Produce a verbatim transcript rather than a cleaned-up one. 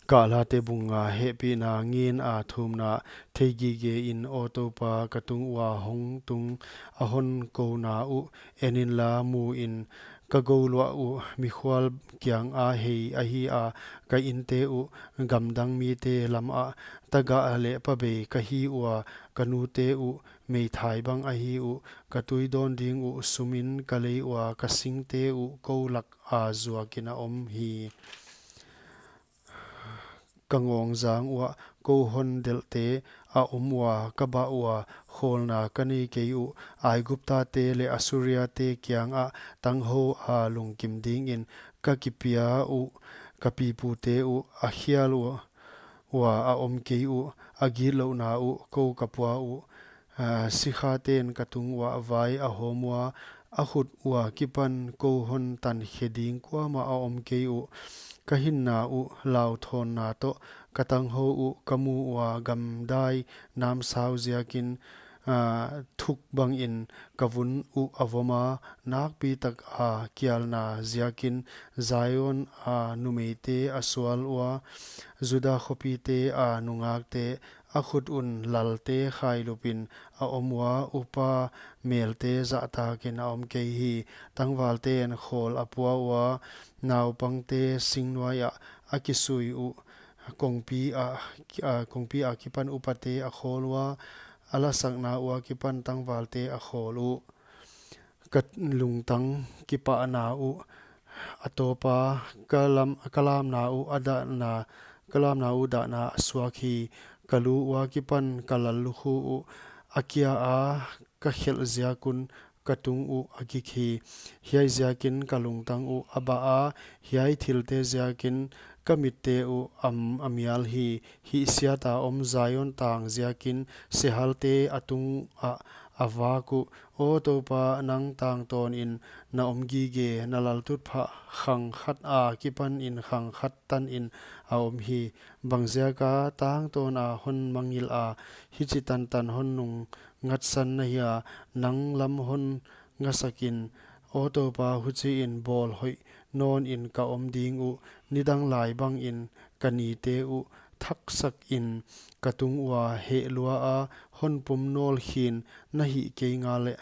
Kahlate bung nga. Hehpihna ngen a thumna. Theigige in, aw Toupa, ka tung ua hong tung a hon kouna uh en inla, mu in, ka gouluah uh mikhual kianga hei ahi a, ka inte uh gamdang mite lamah tagah leh pabei ka hi ua, ka nute uh meithai bang ahi uh, ka tui dawn ding uh sumin ka lei ua, ka singte uh kou laka zuakin a om hi. Ka ngawng zang uah kou hon delhte a om ua, ka bah ua, khawlna ka nei kei uh. Aiguptate leh Assuriate kiangah tanghou a lungkim dingin ka kipia uh, ka pipute uh a khial ua, ua a om kei uh, a gitlouhna uh kou ka pua uh. Ah, sikhaten ka tung uah vai a hawm ua, a khut ua kipan kou hon tankhe ding kuamah a om kei uh. Ka hinna uh lauthawnna toh ka tanghou uh ka mu ua, gamdai namsau ziakin, ah, thuk bangin ka vun uh a vom a, nakpi taka kialna ziakin Zion a numeite a sual ua, Juda khopite a nungakte, a khut un lalte khailupin a om ua, upa melte zahtakin a om kei hi. Tangvalten khawl a pua ua, naupangte singnuaiah a kisui uh, kongpi a, a, kongpi a kipan upate a khawl ua, a lasakna ua kipan tangvalte a khawl uh. Ka lungtang kipahna uh a tawpa, ka lam, ka lamna uh a dahna, ka lamna uh dahna a suak hi. Ka lu ua kipan ka lallukhu uh a kia a, ka khelh ziak un ka tung uh a gik hi. Hiai ziakin ka lungtang uh a bah a, hiai thilte ziakin ka mitte uh a, a mial hi. Hihsiata om Zion tang ziakin sehalte a tungah a vak uh. Aw Toupa, nang tangtawnin na om gige, na laltutphah khang khat a kipanin khang khat tanin a om hi. Bangziaka tangtawna hon mangngilh a, hichi tantan hon nungngatsan na hia? Nang lam hon ngasakin, aw Toupa, huchiin bawl hoih nawnin ka om ding uh. Nidang lai bangin ka nite uh thaksakin ka tung ua heh lua a, hon pum nawl khin na hih kei ngal leh.